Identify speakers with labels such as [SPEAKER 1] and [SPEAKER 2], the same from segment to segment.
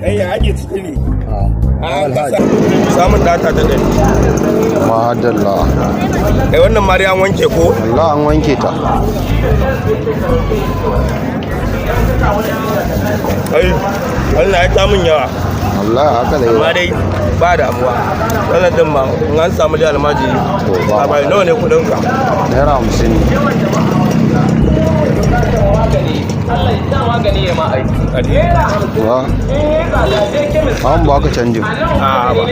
[SPEAKER 1] Kai, ya ake ciki ne? An kasa samun data ta 100.
[SPEAKER 2] Madalla.
[SPEAKER 1] Kai, wannan ma dai an wanke ko?
[SPEAKER 2] Allah, an wanke ta.
[SPEAKER 1] Kai, wannan ya ta mun yawa.
[SPEAKER 2] Allah, haka da
[SPEAKER 1] Amma
[SPEAKER 2] yawa.
[SPEAKER 1] dai ba damuwa. Wannan din ma in an samu da almajiri.
[SPEAKER 2] To, ba
[SPEAKER 1] A bai, nawa ne kudin ka?
[SPEAKER 2] ₦50 ne. Wa? An ba ka canjin.
[SPEAKER 1] A ba.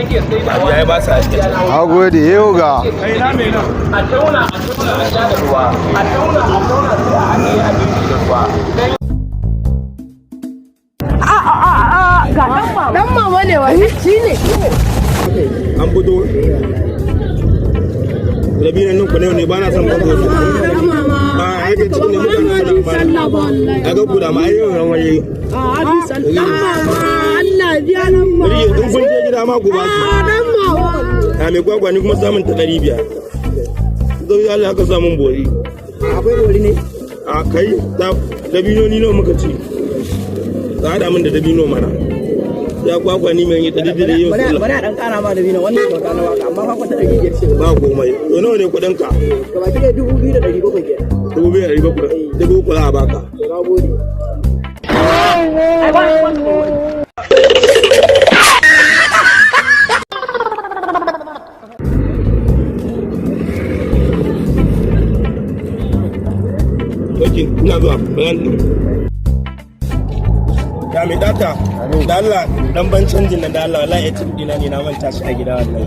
[SPEAKER 1] Ba ba sa aiki.
[SPEAKER 2] Na gode, yau ga.
[SPEAKER 1] Kai na me nan?
[SPEAKER 3] A tauna, a tauna, a sha da ruwa, a tauna, a tauna, sai a haɗe abinci da ruwa.
[SPEAKER 4] Dan mama ne wani shi ne.
[SPEAKER 1] An fito. Rabi nan ku ne, ba na son bango su. Ba ake cikin ne mutane suna amfani. A ga ku da ma ayyukan ran waye.
[SPEAKER 4] Allah biya nan ma.
[SPEAKER 1] Rige in kun je gida ma ku ba su.
[SPEAKER 4] Dan mama.
[SPEAKER 1] A mai kwakwa ni kuma samun ta 500. Zai Allah ka samun bori.
[SPEAKER 5] Akwai bori ne?
[SPEAKER 1] A kai, ta dabino ni nawa muka ci. Ka haɗa min da dabino mana. Ya kwakwa ni mai yi ta didi yau sallah.
[SPEAKER 5] Bari a dan kara ma dabino wannan kyauta na waka, amma kwakwa ta 500 ce.
[SPEAKER 1] Ba komai. To, nawa ne kuɗin ka?
[SPEAKER 5] Gabaki ɗaya 2,700 kenan.
[SPEAKER 1] 2,700. 3,000 za a baka.
[SPEAKER 5] Na gode.
[SPEAKER 1] Ok, ina zuwa. Ya mai data, da Allah dan ban canjin nan, da Allah, wallahi ATM dina ne na manta shi a gida wallahi.